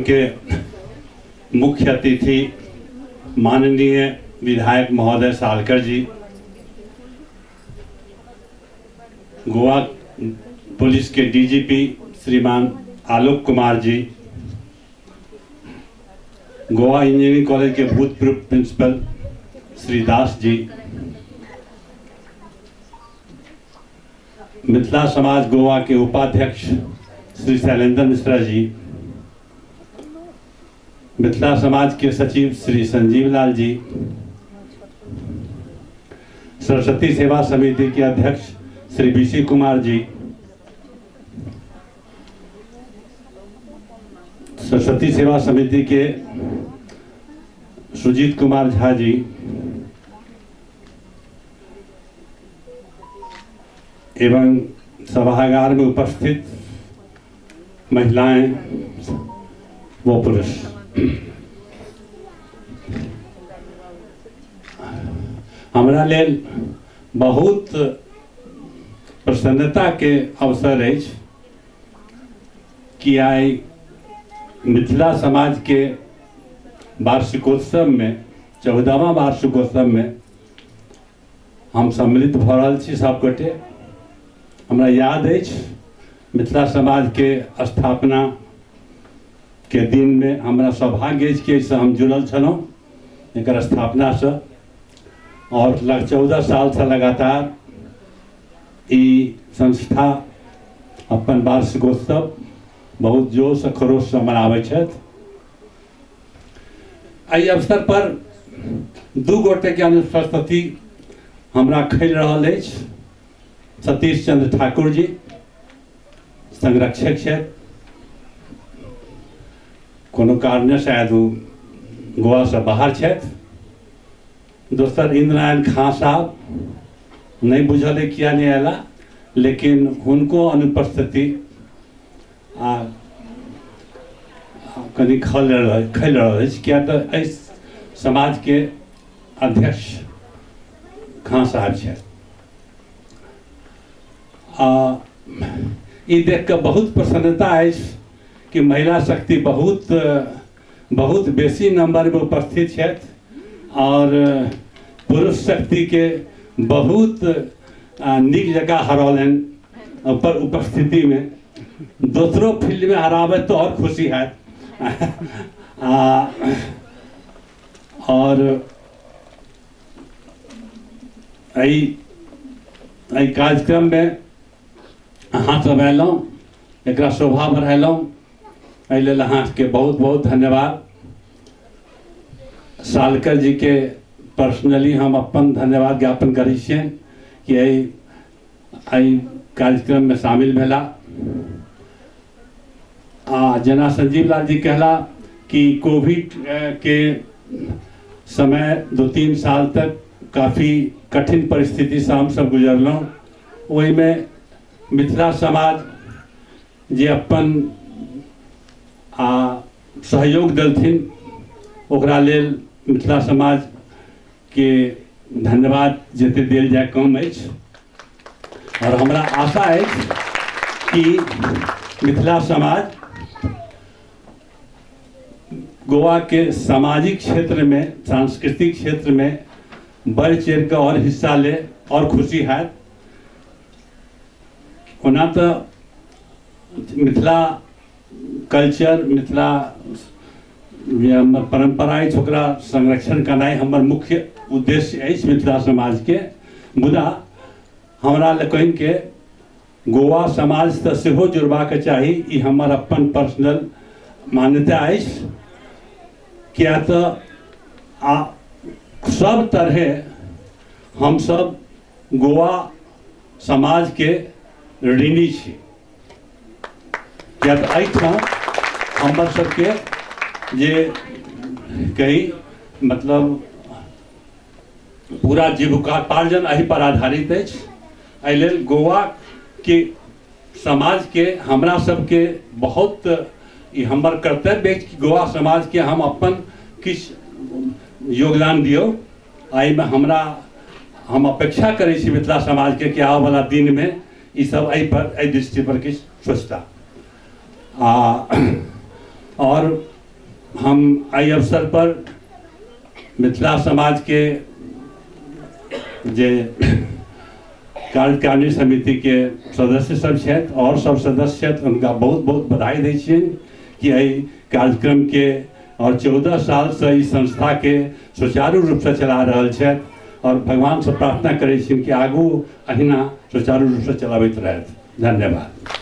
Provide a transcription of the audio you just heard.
के मुख्य अतिथि माननीय विधायक महोदय सालकर जी, गोवा पुलिस के डीजीपी श्रीमान आलोक कुमार जी, गोवा इंजीनियरिंग कॉलेज के भूतपूर्व प्रिंसिपल श्री दास जी, मिथिला समाज गोवा के उपाध्यक्ष श्री शैलेंद्र मिश्रा जी, मिथिला समाज के सचिव श्री संजीव लाल जी, सरस्वती सेवा समिति के अध्यक्ष श्री बीसी कुमार जी, सरस्वती सेवा समिति के सुजीत कुमार झा जी, एवं सभागार में उपस्थित महिलाएं व पुरुष। हमरा लेल बहुत प्रसन्नता के अवसर अछि कि आइ मिथिला समाज के वार्षिकोत्सव में, 14वां वार्षिकोत्सव में हम सम्मिलित भऽ रहल छी सबगोटे। हमरा याद अछि मिथिला समाजके स्थापना के दिनमे हमरा सौभाग्य अछि कि एहिसँ हम जुड़ल छलहुँ, एकर स्थापनासँ, आओर 14 सालसँ लगातार ई संस्था अपन वार्षिकोत्सव बहुत जोश आ खरोशसँ मनाबै छथि। एहि अवसर पर दू गोटेके अनुपस्थिति हमरा खलि रहल अछि। सतीश चंद्र ठाकुर जी संरक्षक छथि, कोनो कारणे शायद ओ गोवासँ बाहर छथि। दोसर इंद्रनारायण खां साहब, नहि बुझल अइ किया नहि अयला, लेकिन हुनको अनुपस्थिति आ कनि खल खलि रहल अछि, किया तऽ एहि समाजके अध्यक्ष खां साहब छथि। आ ई देख कऽ बहुत प्रसन्नता अछि कि महिला शक्ति बहुत बहुत बेसी नंबरमे उपस्थित छथि आओर पुरुष शक्तिके बहुत नीक जकाँ हरौलनि पर उपस्थितिमे। दोसरो फील्डमे हराबै तऽ आओर खुशी हैत। आ आओर एहि एहि कार्यक्रममे अहाँ सब अयलहुँ, एकरा शोभा बढ़ेलहुँ, एहि लेल अहाँके बहुत बहुत धन्यवाद। सालकर जीके पर्सनली हम अपन धन्यवाद ज्ञापन करै छियनि कि एहि एहि कार्यक्रममे शामिल भेला। आ जेना संजीव लाल जी कहला कि कोविड के समय 2-3 साल तक काफ़ी कठिन परिस्थितिसँ हमसब गुजरलहुँ। ओहिमे मिथिला समाज जे अपन आ सहयोग देलथिन ओकरा लेल मिथिला समाजके धन्यवाद जते देल जाय कम अछि। और हमरा आशा अछि कि मिथिला समाज गोवा के सामाजिक क्षेत्र में, सांस्कृतिक क्षेत्र में बढ़ चढ़ के और हिस्सा ले और खुशी हैत। ओना तऽ मिथिला कल्चर, मिथिला जे हमर परम्परा अछि ओकरा संरक्षण करनाइ हमर मुख्य उद्देश्य अछि मिथिला समाजके। मुदा हमरा लोकनिके गोवा समाजसँ सेहो जुड़बाक चाही, ई हमर अपन पर्सनल मान्यता अछि। किया तऽ आ सब तरहे हमसब गोवा समाजके ऋणी छी, किया तऽ एहिठाम हमर सबके जे कही मतलब पूरा जीविकोपार्जन एहि पर आधारित अछि। एहि लेल गोवाके समाजके हमरा सबके बहुत ई हमर कर्तव्य अछि कि गोवा समाजके हम अपन किछु योगदान दियौ। एहिमे हम अपेक्षा करै छी मिथिला समाजके कि आबऽवला दिनमे ई सब एहि पर, एहि दृष्टि पर किछु सोचता। आ और हम एहि अवसर पर मिथिला समाजके जे कार्यकारिणी समितिके सदस्य सब छथि आओर सब सदस्य छथि, हुनका बहुत बहुत बधाई दै छियनि कि एहि कार्यक्रमके आओर 14 सालसँ ई संस्थाके सुचारू रूपसँ चला रहल छथि आओर भगवानसँ प्रार्थना करै छियनि कि आगू अहिना सुचारू रूपसँ चलाबैत रहथि। धन्यवाद।